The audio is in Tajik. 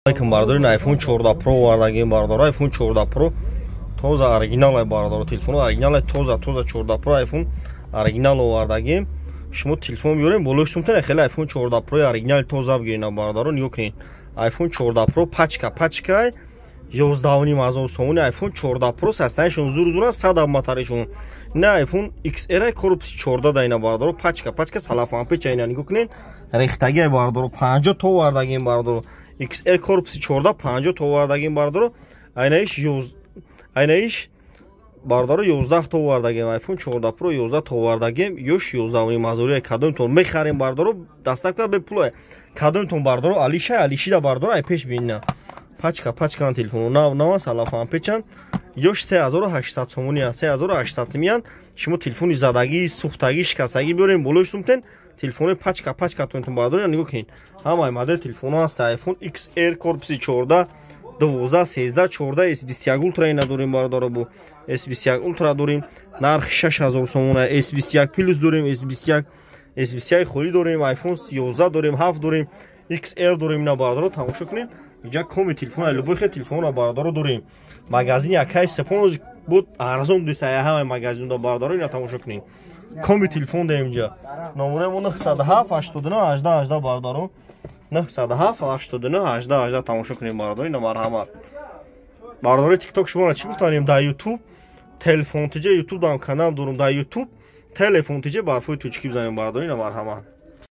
Алейкум, бардори. iPhone 14 Pro овардагим, бардор. iPhone 14 Pro тоза, оригинал, бардор. Телефон оригинал, тоза тоза. 14 Pro iPhone оригинал овардагим. Шумо телефон биёрем, болои шумтон хеле iPhone 14 Pro оригинал тоза бигирин, бардоро. Нигоҳ кунед, iPhone 14 Pro пачка пачка 11,5 ҳазор сомони. iPhone 14 Pro састанишон зур зура, 100 батарейшон. На, iPhone XR корпуси 14 дайна, бардоро, пачка пачка, салафан печа. Ина нигоҳ кунед, рехтагиай, бардоро, 50 то овардагим, бардоро. XR корпуси 14, 50 то овардагим, бардоро. Айнаиш, бардоро, 11 то овардагим. iPhone 14 Pro 11 то овардагим, ёш 11,5 ҳазори. Кадомтон мехарем, бардоро, доставка бепулае. Кадомтон, бардоро, алиша алишида, бардоро, ай пеш бинна, пачка пачкан, телефону нав нава, салафан печан. Ёш 3800 сомони, 3800 сомиян. Шумо телефони задагӣ, сӯхтагӣ, шикастагӣ биёрем, болои сумтен телефони пачка пачка тонтон, бардори. Нигоҳ кунед, ҳамаи модел телефонҳо ҳаст. iPhone XR корпуси 14, 12, 13, 14, S21 Ultra ина дорем, бардоро, бу S21 Ultra дорем, нархи 6000 сомона. S21 Plus дорем, S21, S21 холӣ дорем, iPhone 11 дорем, 7 дорем, XR дорем. Ина, бардоро, тамошо кунед, инҷа коми телефон, любой хел телефонро, бардоро, дорем. Магазини акай Сепон буд, арзон дисая ҳамаи магазинда, бардоро. Ина тамошо кунед, коми телефон даем инҷа. Номераи мо 907 89 18 18, бардоро, 907 89 18 18. Тамошо кунед, бардоро, ина марҳамат, бардори. Тикток шуморо чӣ гуфтанем? Дар Ютуб Телефон Тиҷа, Ютуб дам канал дорум, дар Ютуб Телефон Тиҷа барфои точки бизанем, бардори. Ина марҳамат.